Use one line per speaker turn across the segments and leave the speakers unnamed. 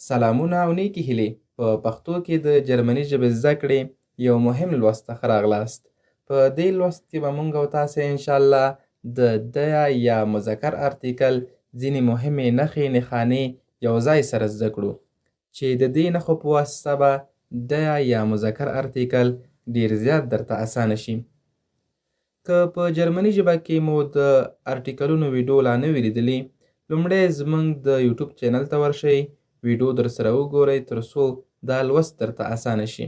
سلامونه او نیکې هیلې. په پښتو کې د جرمني ژبې زده کړې یو مهم لوست ته ښه راغلاست. په دې لوست کې به مونږ او تاسې انشاءالله د der یا مذکر ارتیکل ځینې مهمې نښې نښانې یو ځای سره زده کړو، چې د دې نښو په واسطه به der یا مذکر ارتیکل ډیر زیات درته اسانه شي. که په جرمني ژبه کې مو د ارټیکلونو ویډیو لا نه وي لیدلي، لومړی زموږ د یوټیوب چینل ته ورشئ، ویډیو درسره وګورئ، تر څو دا لوست درته اسانه شي.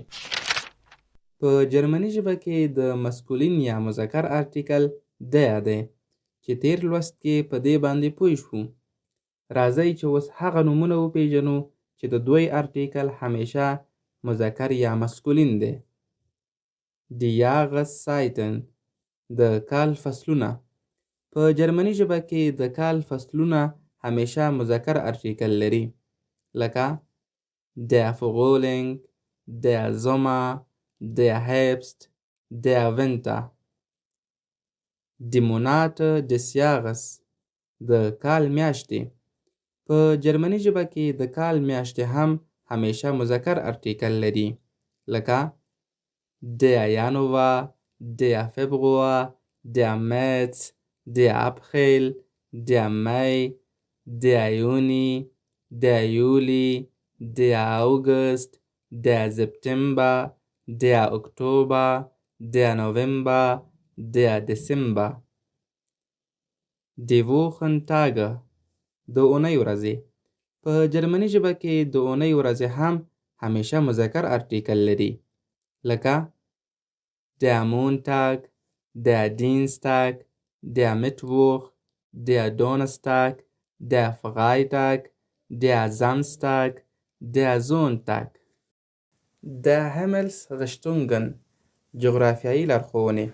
په جرمني ژبه کې د مسکولین یا مذکر ارټیکل der دی، چې تیر لوست کې په دې باندې پوه شوو. راځئ چې اوس هغه نومونه وپیژنو چې د دوی ارټیکل همیشه مذکر یا مسکولین دی. Die Jahreszeiten، د کال فصلونه. په جرمني ژبه کې د کال فصلونه همیشه مذکر ارټیکل لري، لکه der Frühling، der Sommer، der Herbst، der Winter. Die Monate des Jahres، د کال میاشتې. په جرمني ژبه کې د کال میاشتې هم همیشه مذکر ارټیکل لري، لکه der Januar، der Februar، der März، der April، der Mai، der Juni، der Juli، der August، der September، der Oktober، der November، der Dezember. Die Wochentage، د اونۍ ورځې. په جرمني ژبه کې د اونۍ ورځې هم همیشه مذکر ارټیکل لري، لکه der Montag، der Dienstag، der Mittwoch، der Donnerstag، der Freitag، der Samstag، der Sonntag. Der Himmelsrichtungen، جغرافیایي لارښوونې.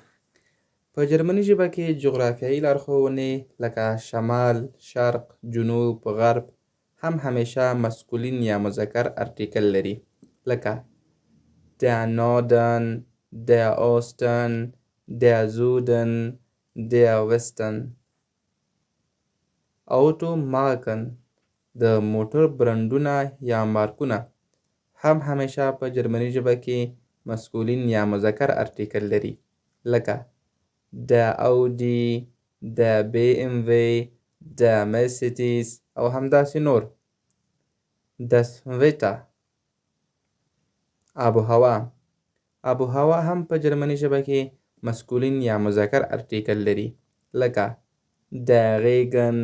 په جرمني ژبه کې جغرافیایي لارښوونې لکه شمال، شرق، جنوب، غرب هم همیشه مسکولین یا مذکر ارټیکل لري، لکه der Norden، der Osten، der Süden، der Westen. Automarken، د موټر برنډونه یا مارکونه هم همیشه په جرمني ژبه کې مسکولین یا مذکر ارټیکل لري، لکه der Audi، der BMW، der Mercedes او همداسې نور. Das Wetter، آب و هوا. آب و هوا هم په جرمني ژبه کې مسکولین یا مذکر ارټیکل لري، لکه der Regen،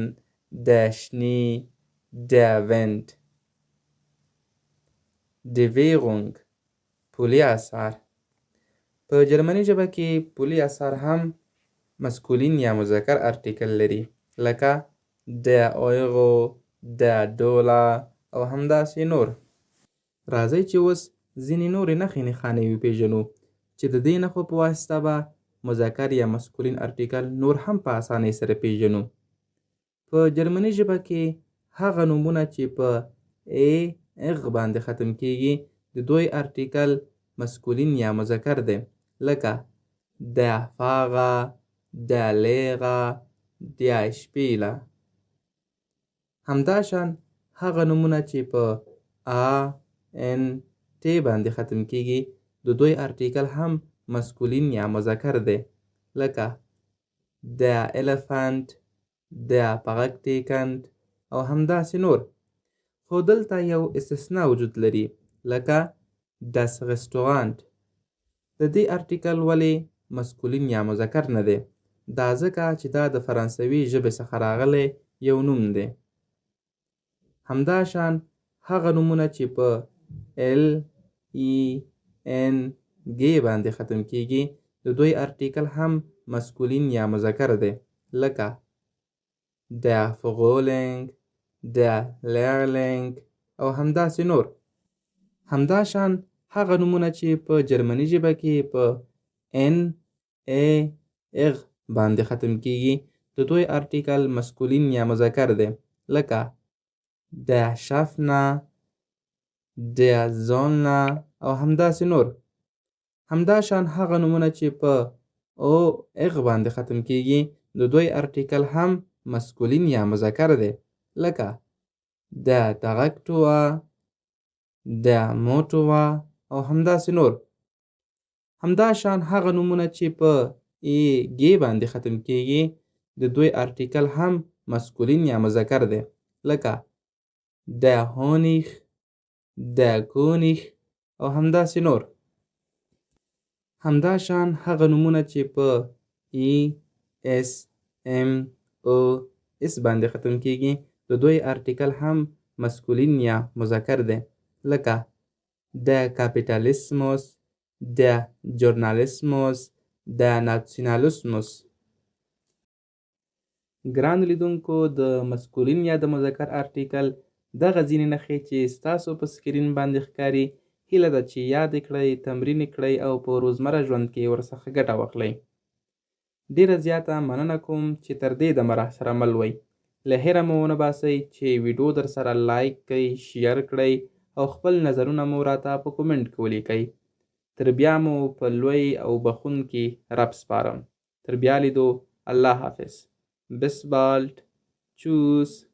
der Schnee، der Wind. Die Währung، پولي اسعار. په جرمني ژبه کې پولي اسعار هم مسکولین یا مذکر ارټیکل لري، لکه der Euro، der Dollar او همداسې نور. راځئ چې اوس ځینې نورې نښې نښانې وپیژنو، چې د دې نښو په واسطه به مذکر یا مسکولین ارټیکل نور هم په اسانۍ سره پیژنو. په جرمني ژبه کې هغه نومونه چې په ای اغ باندې ختم کیږي، د دوی ارټیکل مسکولین یا مذکر دی، لکه der Fahrer، der Lehrer، der Spieler. همداشان هغه نومونه چې په ا، ان، ت باندې ختم کیږي، د دوی ارټیکل هم مسکولین یا مذکر دی، لکه der Elefant، der Praktikant او همداسې نور. خو دلته یو استثنا وجود لري، لکه das Restaurant. د دې ارټیکل ولې مسکولین یا مذکر نه دی؟ دا ځکه چې دا د فرانسوي ژبې څخه راغلی یو نوم دی. همداشان هغه نومونه چې په ال، ای، ان، ګ باندې ختم کیږي، د دوی ارټیکل هم مسکولین یا مذکر دی، لکه der Frühling، der Lehrling او همداسې نور. همداشان هغه نومونه چې په جرمني ژبه کې په ان، ای، اغ باندې ختم کیږي، د دوی ارټیکل مسکولین یا مذکر دی، لکه der Schaffner، der Zöllner او همداسې نور. همداشان هغه نومونه چې په او اغ باندې ختم کیږي، د دوی ارټیکل هم مسکولین یا مذکر دی، لکه der Traktor، der Motor او همداسې نور. همدا شان هغه نومونه چې په ای ګي باندې ختم کیږي، د دوی ارټیکل هم مسکولین یا مذکر دی، لکه der Honig، der König او همداسې نور. همدا شان هغه نومونه چې په ای، اس، ام، او، اس باندې ختم کیږي، د دوی ارټیکل هم مسکولین یا مذکر دی، لکه der Kapitalismus، der Journalismus، der Nationalismus. ګرانو لیدونکو، د مسکولین یا د مذکر ارټیکل دغه ځینې نښې چې ستاسو په سکرین باندې ښکاري، هیله ده چې یاد کړئ، تمرین کړئ او په روزمره ژوند کې ورڅخه ګټه واخلئ. ډیره زیاته مننه کوم چې تر دې دمه راسره مل وئ. له هېره مو ونه باسئ چې ویډیو درسره لایک کړئ، شیر کړئ او خپل نظرونه مو راته په کومنټ کې ولیکئ. تر بیا مو په لوی او بخښونکي رب سپارم. تر بیا لیدو، الله حافظ. Bis bald. Tschüss.